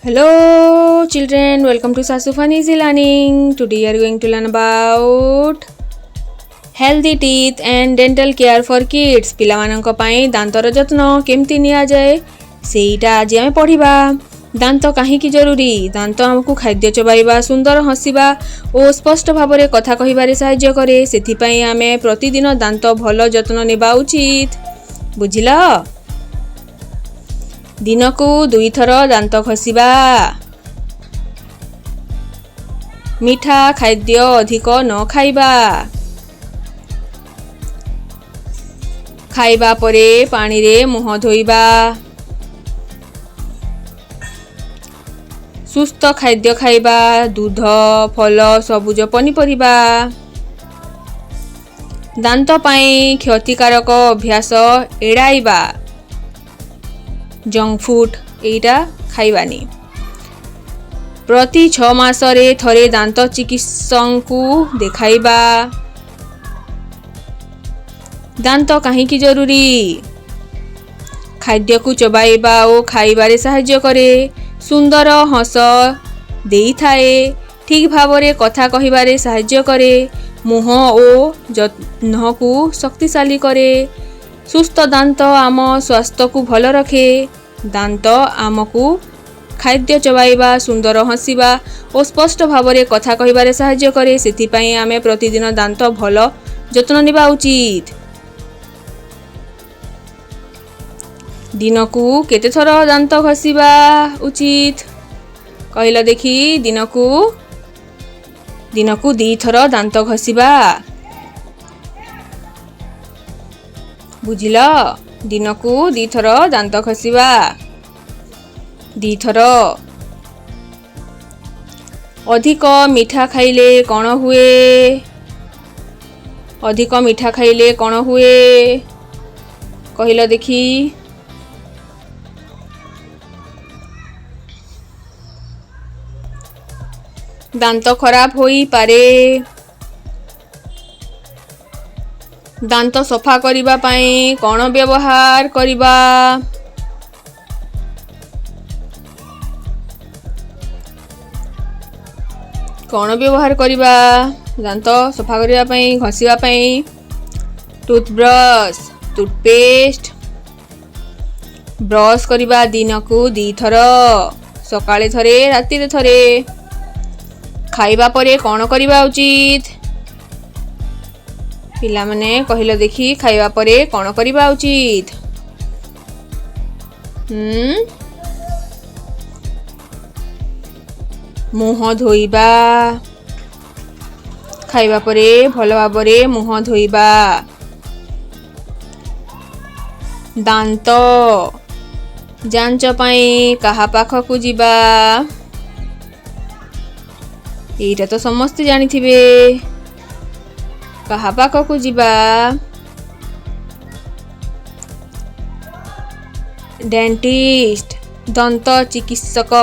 Hello children, welcome to Sasufun Easy Learning. Today we are going to learn about healthy teeth and dental care for kids. ପିଲାମାନଙ୍କ ପାଇଁ ଦାନ୍ତର ଯତ୍ନ କେମିତି ନିଆଯାଏ ସେଇଟା ଆଜି ଆମେ ପଢ଼ିବା। ଦାନ୍ତ କାହିଁକି ଜରୁରୀ? ଦାନ୍ତ ଆମକୁ ଖାଦ୍ୟ ଚୋବାଇବା, ସୁନ୍ଦର ହସିବା ଓ ସ୍ପଷ୍ଟ ଭାବରେ କଥା କହିବାରେ ସାହାଯ୍ୟ କରେ। ସେଥିପାଇଁ ଆମେ ପ୍ରତିଦିନ ଦାନ୍ତ ଭଲ ଯତ୍ନ ନେବା ଉଚିତ। ବୁଝିଲ? ଦିନକୁ ଦୁଇଥର ଦାନ୍ତ ଘଷିବା। ମିଠା ଖାଦ୍ୟ ଅଧିକ ନ ଖାଇବା। ଖାଇବା ପରେ ପାଣିରେ ମୁହଁ ଧୋଇବା। ସୁସ୍ଥ ଖାଦ୍ୟ ଖାଇବା, ଦୁଧ, ଫଳ, ସବୁଜ ପନିପରିବା। ଦାନ୍ତ ପାଇଁ କ୍ଷତିକାରକ ଅଭ୍ୟାସ ଏଡ଼ାଇବା। ଜଙ୍କ ଫୁଡ୍ ଏଇଟା ଖାଇବାନି। ପ୍ରତି 6 ମାସରେ ଥରେ ଦାନ୍ତ ଚିକିତ୍ସକଙ୍କୁ ଦେଖାଇବା। ଦାନ୍ତ କାହିଁକି ଜରୁରୀ? ଖାଦ୍ୟକୁ ଚୋବାଇବା ଓ ଖାଇବାରେ ସାହାଯ୍ୟ କରେ। ସୁନ୍ଦର ହସ ଦେଇଥାଏ। ଠିକ୍ ଭାବରେ କଥା କହିବାରେ ସାହାଯ୍ୟ କରେ। ମୁହଁ ଓ ଜହ୍ନକୁ ଶକ୍ତିଶାଳୀ କରେ। ସୁସ୍ଥ ଦାନ୍ତ ଆମ ସ୍ୱାସ୍ଥ୍ୟକୁ ଭଲ ରଖେ। ଦାନ୍ତ ଆମକୁ ଖାଦ୍ୟ ଚୋବାଇବା, ସୁନ୍ଦର ହସିବା ଓ ସ୍ପଷ୍ଟ ଭାବରେ କଥା କହିବାରେ ସାହାଯ୍ୟ କରେ। ସେଥିପାଇଁ ଆମେ ପ୍ରତିଦିନ ଦାନ୍ତ ଭଲ ଯତ୍ନ ନେବା ଉଚିତ। ଦିନକୁ କେତେଥର ଦାନ୍ତ ଘଷିବା ଉଚିତ କହିଲ ଦେଖି? ଦିନକୁ 2ଥର ଦାନ୍ତ ଘଷିବା। ବୁଝିଲ? ଦିନକୁ 2ଥର ଦାନ୍ତ ଘଷିବା। 2ଥର। ଅଧିକ ମିଠା ଖାଇଲେ କ'ଣ ହୁଏ? ଅଧିକ ମିଠା ଖାଇଲେ କ'ଣ ହୁଏ କହିଲ ଦେଖି? ଦାନ୍ତ ଖରାପ ହୋଇପାରେ। ଦାନ୍ତ ସଫା କରିବା ପାଇଁ କ'ଣ ବ୍ୟବହାର କରିବା? କ'ଣ ବ୍ୟବହାର କରିବା ଦାନ୍ତ ସଫା କରିବା ପାଇଁ, ଘଷିବା ପାଇଁ? Toothbrush, toothpaste. ବ୍ରଶ କରିବା ଦିନକୁ 2ଥର, ସକାଳେ ଥରେ, ରାତିରେ ଥରେ। ଖାଇବା ପରେ କ'ଣ କରିବା ଉଚିତ? ପିଲାମାନେ କହିଲ ଦେଖି, ଖାଇବା ପରେ କ'ଣ କରିବା ଉଚିତ? ମୁହଁ ଧୋଇବା। ଖାଇବା ପରେ ଭଲ ଭାବରେ ମୁହଁ ଧୋଇବା। ଦାନ୍ତ ଯାଞ୍ଚ ପାଇଁ କାହା ପାଖକୁ ଯିବା? ଏଇଟା ତ ସମସ୍ତେ ଜାଣିଥିବେ। କାହା ପାଖକୁ ଯିବା? ଡେଣ୍ଟିଷ୍ଟ, ଦନ୍ତ ଚିକିତ୍ସକ।